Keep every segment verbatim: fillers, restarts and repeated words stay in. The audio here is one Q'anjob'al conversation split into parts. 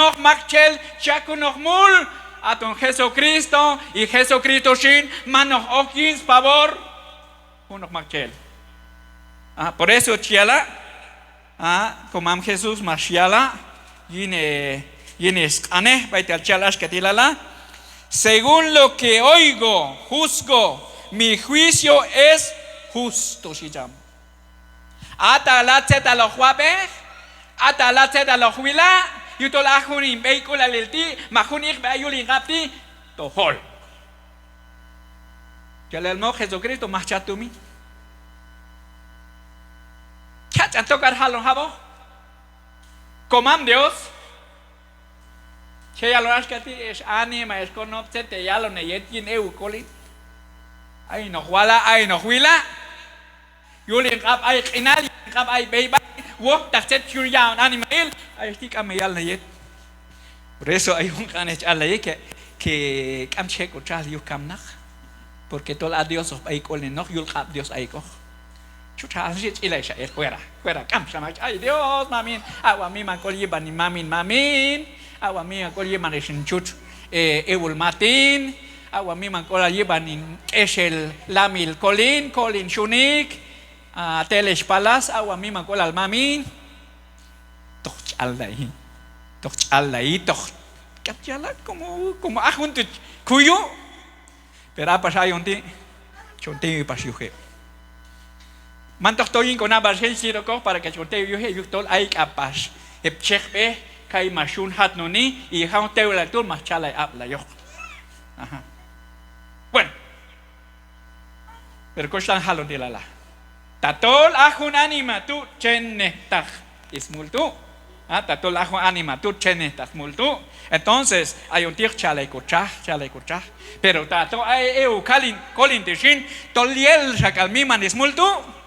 junoq maktxel chi yaq' junoq mul, aton Jesucristo, y Jesucristo xin man hoq ok yin sfavor junoq maktxel. Ah, por eso chi yala', ah, komam Jesús max yala' yin, eh, yin sq'anej, b'aytal chi yal axka ti' la, según lo que oigo, juzgo, mi juicio es justo, xhi cham. Ha' ta la tzetal hoq wab'ej, ha' ta la tzetal hoq wila', yujtol ha jun hin b'eyk'ulalil ti', ma jun iqb'ej ay yul hin q'ab' ti', tojol. Chi yal el max Jesucristo, maj cha tumin. Cha ch'an tokar jalon jab'oq. Komam Dios, che yalon axka ti': ex anima, ex konob', tzet heyalon heyet yin ewok kolin. Hayin hoq wala', hayin hoq wila'. Yul hin q'ab' ay q'inal, yul hin q'ab' ay b'eyb'al, wojtaq tzet chi yun ya'on animahil, hayex ti' k'am heyalon heyet. Por eso ay jun q'anej chi allayi que, que k'am chi je' kotxajli yuj kamnaq, porque tol ha Dios hoq b'eyk'ulnenoq, yul q'ab' Dios ayik'oq. Chutxa, xhi, ch'ilayxa el fuera, fuera, k'amxa mak, ay Dios, mamin, ha' wal miman k'ul yib'an hin mamin, mamin, ha' wal miman k'ul yib'an ex hin txutx, eh, ewol matin, ha' wal miman k'ulal yib'an hin k'exel lamil kolin, kolin xunik, ah, telex palas, ha' wal miman k'ulal mamin. Toj ch'allayi, toj ch'allayi, toj, k'am chi yala', como, como ha jun tu' kuyu'. Pero ha pax hayon ti', chon tewi pax yuj heb'. Mantoq to yin konab'al xin, xhi, ok para que chon tewi yuj heb', yujtol ay k'apax heb' chekb'ej kay max yun jatnoni, y ha jun tewilal tu' max chalay ab'layoq. Ajá. Bueno. Pero koch lan jalon ti' la la. Tatol ha jun anima tu' txennej taq smul tu'. Ah, tatol ha jun anima tu' txennej taq smul tu'. Entonces hayon ti' chalay kotxaj, chalay kotxaj. Pero tatol ay ewok kolin, kolin ti' xin, tol yel xa k'al miman smul tu'.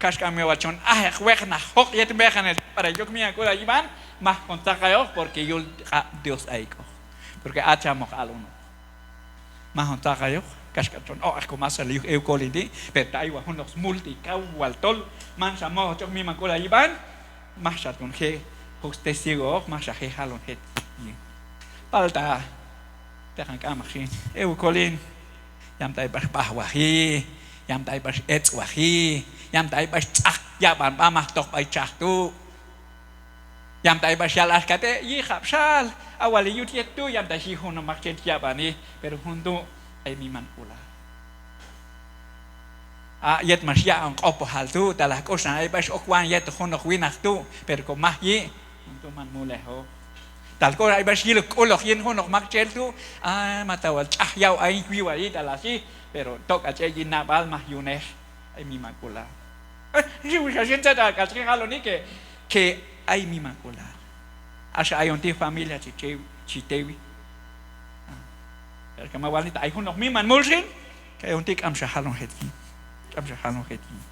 Kaxk'al mi wal chon ajeq weqnaq joq' yet weqanil para yok miman k'ulal yib'an, maj hon tzaqayoq, porque yul q'ab' Dios ayik'oq. Porque ha cham hoq alonoq. Maj hon tzaqayoq, kaxk'al chon oq'ej komasanil yuj ewok kolin ti', pero ta ay wal junoq smul ti' kaw wal tol manxa moj hoq yok miman k'ulal yib'an, majxa ton je' jok testigoq, majxa je' jalon jet yin. Palta teqan k'amaq xin, ewok kolin, yamta ay b'ay b'ajwaji, yamta ay b'ay etz'waji, yamta ay b'ay tz'aq yab'an b'a, majtoq b'ay txaj tu'. Yamta ay b'ay yal axka ti', yiqab' xal, ha wal heyut yet tu', yamta xhi junoq maktxel chi yab'ani, pero jun tu' ay miman k'ulal. Ah, yet max yaq'on q'opojal tu', talaj k'uxan ay b'ay x'ok wan yetoq junoq winaq tu', pero como maj yi', jun tu' man mulejoq. Tal k'uxan ay b'ay xyil ok k'uloq yin junoq maktxel tu', ah, ma ta wal ch'aj yaw ayin wiwayi, talaj xhi, pero tok'al ch'ek' yin nab'al, maj yunej, ay miman k'ulal. Eh, xhi wal xa xin, tzet k'al chi jaloni que, que ay miman k'ulal. Axa hayon ti' familia chi tewi, chi tewi. Ah, pero que ma wal nita ay junoq miman mul xin, que hayon ti' k'amxa jalon jet yin. K'amxa jalon jet yin.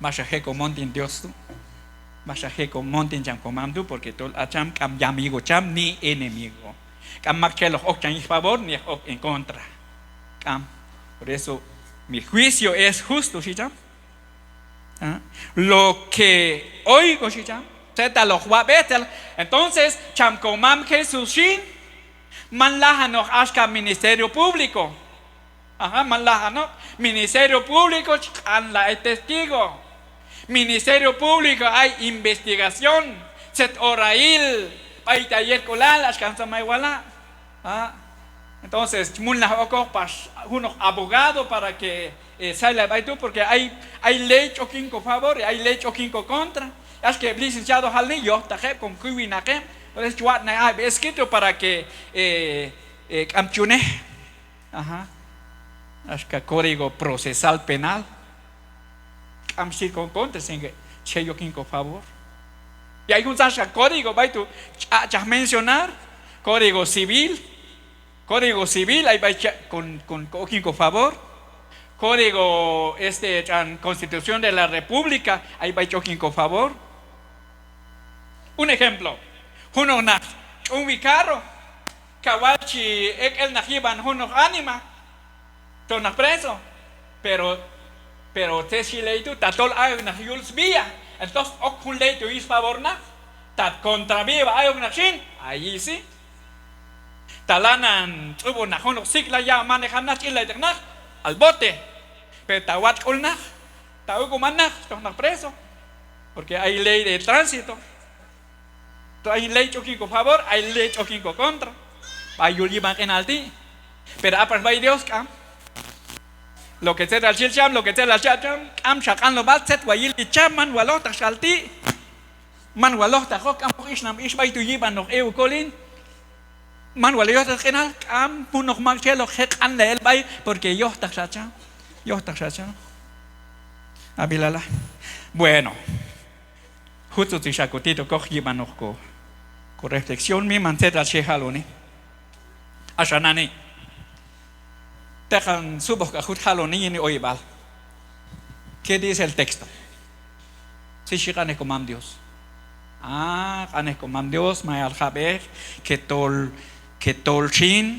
Maxa je' komon ti' Dios tu'. Maxa je' komon ti' cham komam tu', porque tol ha cham k'am yamigo cham ni enemigo. K'am maktxel hoq ok cham yin favor ni hoq ok en contra. K'am. Por eso mi juicio es justo, xhi cham. Ah, lo que oigo, xhi cham. Tzetal hoq wab'ej, tzetal. Entonces cham komam Jesús xin, man lajanoq axka Ministerio Público. Ajá, man lajanoq. Ministerio Público chi q'anlay ay testigo. Ministerio Público ay investigación. Tzet orail, b'aytal yelk'ulal, axka jun samay wala'. Ah, entonces chi mulnaj okoq pax junoq abogado para que, eh, saylay b'ay tu', porque ay, ay ley chi ok yin ko favor y ay ley chi ok yin ko contra. Axka heb' licenciado jalni, yojtaq heb', como kuywinaq heb'. Entonces chi watx'nej aj heb' escrito para que, eh, eh, k'am chi yunej. Ajá. Axka Código Procesal Penal. K'am xhi ko contra, sino que chi je' yok yin ko favor. Y ay juntzanxa código b'ay tu' ch'aq'chaj mencionar, Código Civil. Código Civil ay b'ay cha-, con, con, con ok yin ko favor. Código, este, ch'an Constitución de la República ay b'ay chi ok yin ko favor. Un ejemplo, junoq naq ch'unwi carro, kawal chi ek' el naq yib'an junoq anima, toj naq preso. Pero, pero tzet xhi ley tu', tatol ay naq yul svía, entonces ok jun ley tu' yin sfavor naq. Ta contra viva ayok naq xin, allí sí. Ta lanan tz'ub'on naq junoq sik'lay, ya' manejar naq, ch'illayteq naq, al bote. Pero ta watx' k'ul naq, ta uk'umal naq, toj naq preso. Porque ay ley de tránsito. To ay ley ch'ok yin ko favor, ay ley ch'ok yin ko contra. B'ay yul yib'an q'inal ti'. Pero a pax b'ay Dios k'am. Lo que tzetal chi yil cham, lo que tzetal chi yaq' cham, k'amxa q'anleb'al, tzet wal yili cham, man wal ojtaq xal ti'. Man wal ojtaqoq, k'am oj ixnam ix b'ay tu' yib'anoq ew kolin. Man wal yojtaq q'inal, k'am junoq maktxel hoq je' q'anlay el b'ay, porque yojtaqxa cham. Yojtaqxa cham. Ab'ilala. Bueno. Jutzutzixa ko titoq hoq yib'anoq ko, ko reflexión miman tzetal chi je' jaloni. Axa nani'. Teqan sub'oj k'al jut jaloni yin oyeb'al. ¿Qué dice el texto? Tzet xhi q'anej ko mam Dios. Ah, q'anej ko mam Dios, mayal jab'ej, que tol, que tol xin,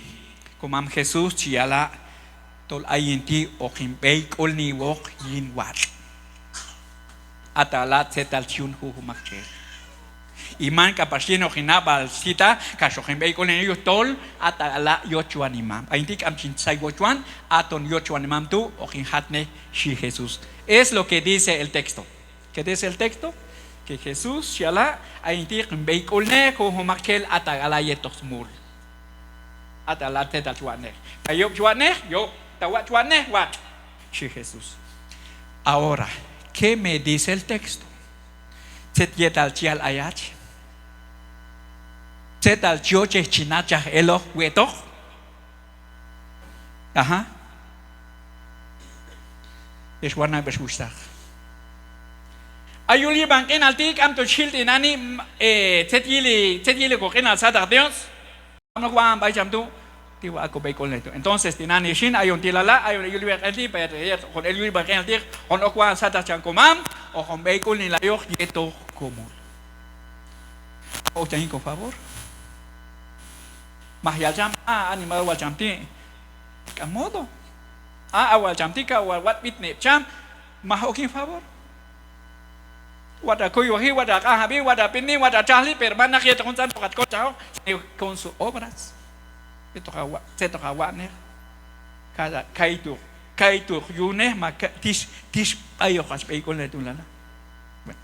ko mam Jesús chi yala', tol ayin ti' hoqin b'eyk'ulniwoq yin watx'. Ata ala' tzetal chi yun jujumaktxel. Y man k'apax yin hoqin nab'al sita, kax hoqin b'eyk'ulni yujtol, ata ala' yochwan hin mam. Ayin ti' k'am chin say wochwan, aton yochwan hin mam tu', hoqin jatnej, xhi Jesús. Es lo que dice el texto. ¿Qué dice el texto? Que Jesús chi yala', ayin ti' hoqin b'eyk'ulnej jujumaktxel, ata ala' yetoq smul. Ata ala' tzetal chi watx'nej. Ta yob' chi watx'nej, yob'. Ta watx' chi watx'nej, watx'. Xhi Jesús. Ahora, ¿qué me dice el texto? ¿Tzet yetal chi yal ayach? ¿Tzetal chi yochej chi nachaj eloq wetoq? Ajá. Ex wanab', ex wuxhtaq. A yul yib'an q'inal ti' k'amto chi jil tinani', eh, tzet yili, tzet yili ko q'inal sataq Dios. K'am ok wa'an b'ay cham tu', ti' wal a ko b'eyk'ulnej tu'. Entonces tinani' xin, ayon ti' lala', ayon el yul yib'an q'inal ti', pero yet hoqon el yul yib'an q'inal ti', hoqon ok wa'an sataq cham ko mam, hoqon b'eyk'ulnelayoq yetoq ko mul. Ok cham yin ko favor. Maj yal cham, a, animal wal cham ti'. K'am modo. A, a wal cham ti', ka wal watx' b'itnen heb' cham. Maj ok yin favor. Watx' a kuywaji, watx' a q'anjab'i, watx' a b'itni, watx' a txajli, pero man naq yetoq juntzan tu' hoq hach kolchajoq, sino con sus obras. Tzet hoq ha wa-, tzet hoq ha watx'nej. Kaytu', kaytu' hoq yunej, ma ka-, tix, tix b'ay hoq hach b'eyk'ulnej tu' lala'. Bueno.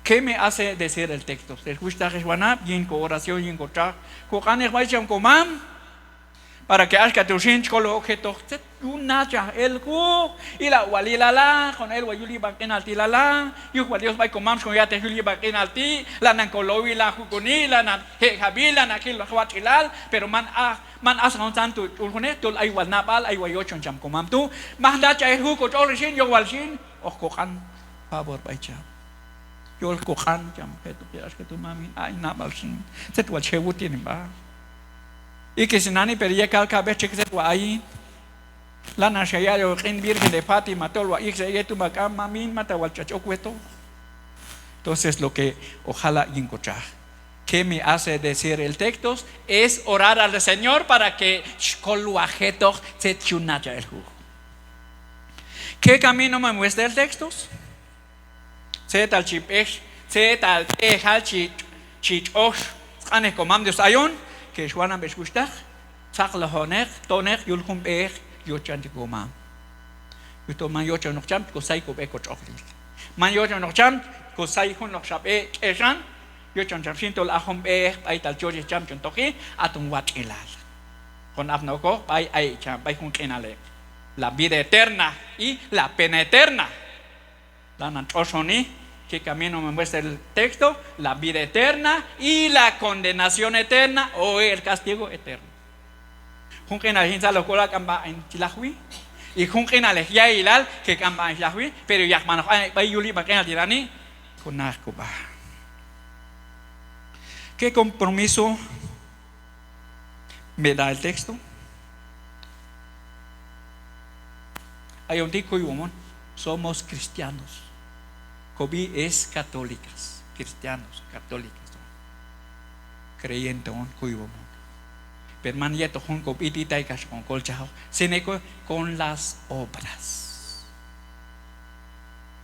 ¿Qué me hace decir el texto? Ex wuxhtaq, ex wanab', yin ko oración, yin ko txaj, ko q'anej b'ay cham ko mam. Para que axka tu' xin chi kolwaj ok jetoq tzet yun nachaj el juj. Ila' wal ilala', hoqon el wal yul yib'an q'inal ti' lala', yuj wal Dios b'ay ko mam xon ya'tej yul yib'an q'inal ti', lanan ko lowilal juk'uni, lanan je' jab'i, lanan jil watx'ilal, pero man a-, man asan juntzan tu' ch'ul junej, tol ay wal nab'al, ay wal yochwan cham ko mam tu'. Maj nachaj el juj ko tx'oqli xin, yowal xin hoq ko q'an favor b'ay cham. Yol ko q'an cham jetoq, axka tu' mamin, ay nab'al xin, tzet wal chi je' wut'en hin b'a. Ikis tinani', pero yekal kab'ej txekel tzet wal ayin. Lanan xa yal ok q'in Virgen de Fátima tol wal ikis ek' yet tu' ma k'am, mamin, mata wal chach ok wetoq. Entonces lo que hoq jala' yin ko txaj. ¿Qué me hace decir el texto? Es orar al Señor para que chi kolwaj jetoq tzet chi yun nachaj el juj. ¿Qué camino me muestra el texto? Tzetal chi b'ej, tzetal b'ejal chi, chi tx'ox sq'anej ko mam Dios ayon, que ex wanab', ex wuxhtaq, tzaqlojwoneq, toneq yul jun b'ej yochwan ti' ko mam. Yujtol man yochwanoq cham ko say ko b'e ko tx'oqlil. Man yochwanoq cham ko say junoqxa b'e k'exan, yochwan cham xin tol a jun b'ej b'aytal chi yochej cham chon toji, aton watx'ilal. Hoqon apnoq okoq b'ay ay ek' cham, b'ay jun q'inal ek'. La vida eterna y la pena eterna. Lanan tx'oxoni, ¿qué camino me muestra el texto? La vida eterna y la condenación eterna o el castigo eterno. Jun q'inalej yin tzalojk'ulal k'am b'aq'in chi lajwi. Y jun q'inalej ya'ilal que k'am b'aq'in chi lajwi, pero yaqb'anoq ay b'ay yul yib'an q'inal tinani', ko naq ko b'a. ¿Qué compromiso me da el texto? Ayon ti' kuywom on, somos cristianos. Ko b'i es católicas, cristianos, católicas. Creyente on, kuywom on. Pero man yetoq jun ko b'i ti' tay kax hoqon kolchajoq, sino que con las obras.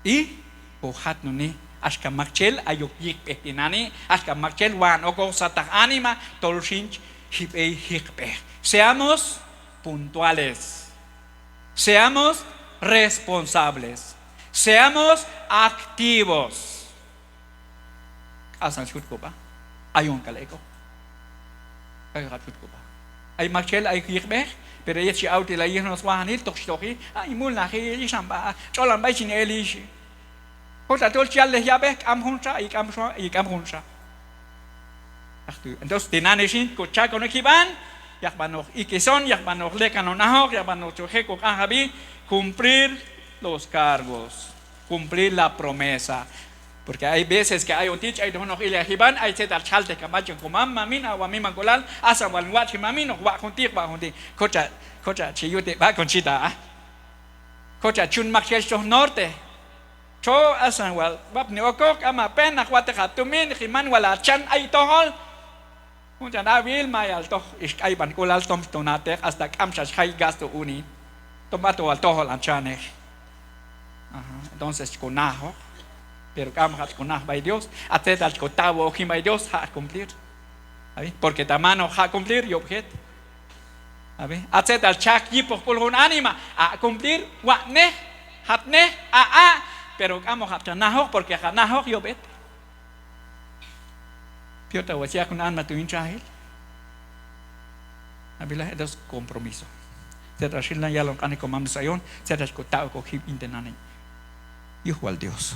Y ko jatnoni Axka maktxel ayok yiqb'ej tinani', axka maktxel wahan okoq sataq anima tol xin chi b'ey jiqb'ej. Seamos puntuales. Seamos responsables. Seamos activos. K'asan chi jut kob'a. Ayon k'al ek'oq. Ayon k'al chi jut kob'a. Ay maktxel ay yiqb'ej, pero yet chi awtelay yin jun swajanil, toq chi toji, ay mulnaji, ixan b'a, tx'olan b'ay chin eli, xhi. Kotxa tol chi yallej yab'ej, k'am junxa, ay k'am xa, ay k'am junxa. Entonces tinani xin, ko chakon ok jib'an, yaqb'an hoq ikis on, yaqb'an hoq lekan on ajoq, yaqb'an hoq chi je' ko q'anjab'i, cumplir los cargos, cumplir la promesa. Porque hay veces que ayon ti' chi ay ton junoq ilya' jib'an, ay tzetal chi jaltej kan b'ay chon komam, mamin, a wamimank'ulal, asan wal hin watx'ji mamin, hoq waq' jun ti', hoq waq' jun ti'. Kotxa, kotxa chi yute b'a kon chi ta'. Kotxa chi yun maktxel chi toj norte. Txo, asan wal wapni okoq, k'am ha pena, hoq watej ha tumin, hoq hin man wal ha txan ay tojol. Jun ch'an awil mayal toj ix k'ayb'ank'ulal, tom chi ton ha teq, hasta k'amxa chi jay gasto unin. Tom ha to wal tojol an txanej. Aha, entonces chi ko najoq, pero k'amoqab' chi ko naj b'ay Dios. A tzetal chi ko taw ok yin b'ay Dios, jaq' cumplir. Ab'i, porque ta man hoq jaq' cumplir, yob' jet. Ab'i, a tzetal chak yipoq k'ul jun anima, a' cumplir, watx'nej, jatnej, a', a', pero k'amoqab' cha najoq, porque ja' najoq yob' jet. Pior ta wal chi yaq' jun anima tu' yin txajil. Ab'ilaj, entonces compromiso. Tzetal xi lan yalon q'anej komam Dios ayon, tzetal chi ko taw ok jib' yin tinani'. Yuj wal Dios.